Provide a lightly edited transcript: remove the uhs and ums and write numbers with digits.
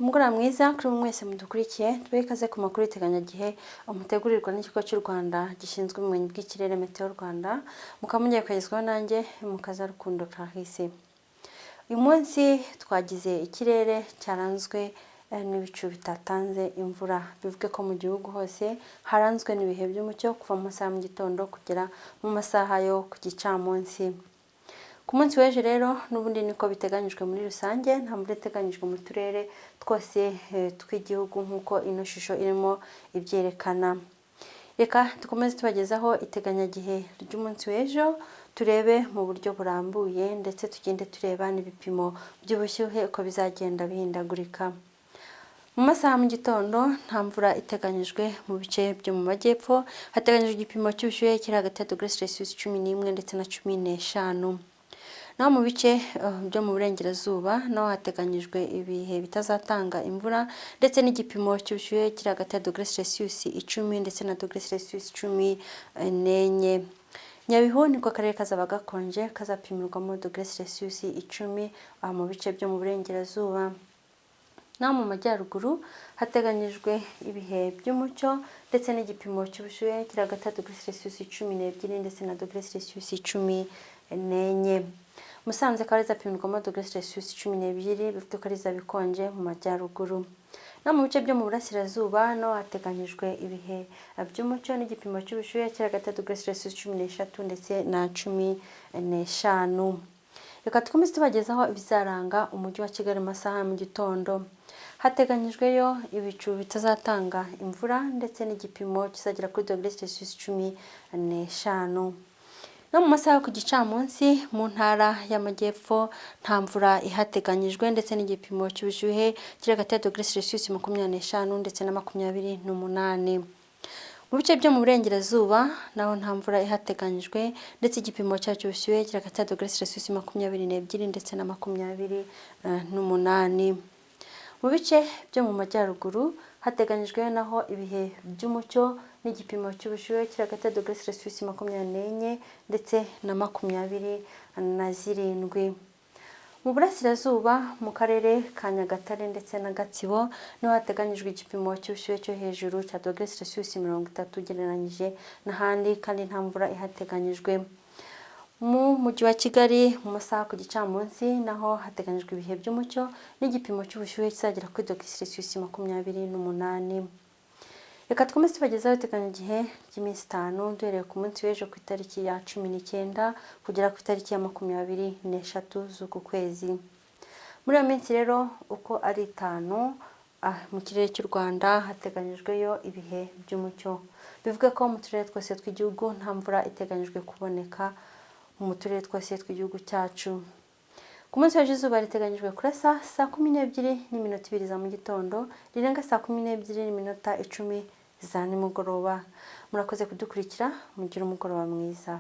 Umugoroba mwiza kuri buri mwese mudukurikiye. Tubahe ikaze ku makuru y'iteganyagihe mutegurirwa n'Ikigo cy'u Rwanda gishinzwe ubumenyi bw'ikirere, Meteo Rwanda, mukaba mugiye kugezwaho nanjye Mukazarukundo Clarisse. Uyu munsi twagize ikirere cyaranzwe n'ibicu bitatanze imvura, bivuge ko mu gihugu hose haranzwe n'ibihe by'umucyo kuva mu masaha mu gitondo kugera mu masaha yo ku gicamunsi. Ku munsi w'ejo rero n'ubundi niko biteganyijwe muri rusange, nta mvura iteganyijwe mu turere twose tw'igihugu nk'uko ino shusho irimo ibyerekana. Reka dukomeze tubagezaho iteganyagihe ry'umunsi w'ejo, turebe mu buryo burambuye ndetse tugende tureba n'ibipimo by'ubushyuhe uko bizagenda bihindagurika. Mu masaha mu gitondo nta mvura iteganyijwe mu bice byo mu majyepfo, hateganyijwe igipimo cy'ubushyuhe kiri hagati ya dogere Celsius 11 ndetse na 15. Naho mu bice byo mu burengerazuba naho hateganyijwe ibihe bitazatanga imvura ndetse n'igipimo cy'ubushyuhe kiri hagati ya dogere Celsius 10 ndetse na dogere Celsius 14. Nyabihu niko karere kazaba gakonje, kazapimirwamo dogere Celsius 10 mu bice byo mu burengerazuba. Naho mu majyaruguru hateganyijwe ibihe by'umucyo ndetse n'igipimo cy'ubushyuhe kiri hagati ya dogere Celsius 12 ndetse na dogere Celsius 14. Musanze akaba rizapimirwamo dogere Celsius 12, bivuze ko rizaba ikonje mu majyaruguru. No mu bice byo mu burasirazuba no hateganyijwe ibihe by'umucyo n'igipimo cy'ubushyuhe kiri hagati ya dogere Celsius 13 ndetse na 15. Reka dukomeze tubagezaho ibizaranga umujyi wa Kigali mu masaha ya mu gitondo. Hateganyijweyo ibicu bitazatanga imvura ndetse n'igipimo kizagera kuri dogere Celsius 15. No mu masaha yo ku gicamunsi mu ntara y'Amajyepfo nta mvura ihateganyijwe ndetse n'igipimo cy'ubushyuhe kiri hagati ya dogere Celsius 25 ndetse na 28. Mu bice byo mu burengerazuba naho nta mvura ihateganyijwe ndetse igipimo cyayo cy'ubushyuhe kiri hagati ya dogere Celsius 22 ndetse na 28. Mu bice byo mu majyaruguru hateganyijwe naho ibihe by'umucyo n'igipimo cy'ubushyuhe kiri hagati ya dogere Celsius 24 ndetse na 27. Mu burasirazuba mu karere ka Nyagatare ndetse na Gatsibo niho hateganyijwe igipimo cy'ubushyuhe cyo hejuru cya dogere Celsius 30 ugereranyije n'ahandi, kandi nta mvura ihateganyijwe. Mu mujyi wa Kigali mu masaha ku gicamunsi naho hateganyijwe ibihe by'umucyo n'igipimo cy'ubushyuhe kizagera kuri dogere Celsius 28. Reka twumve tubagezaho iteganyagihe ry'iminsi 5 duhereye ku munsi w'ejo ku itariki ya 19 kugera ku itariki ya 23 z'uku kwezi. Muri iyo minsi rero uko ari 5, mu kirere cy'u Rwanda hateganyijweyo ibihe by'umucyo. Bivuga ko mu turere twose tw'igihugu nta mvura iteganyijwe kuboneka mu turere twose tw'igihugu cyacu. Ku munsi w'ejo izuba riteganyijwe kurasa saa 12:02 za mu gitondo, rirenga saa 12:10 za nimugoroba. Murakoze kudukurikira, mugire umugoroba mwiza.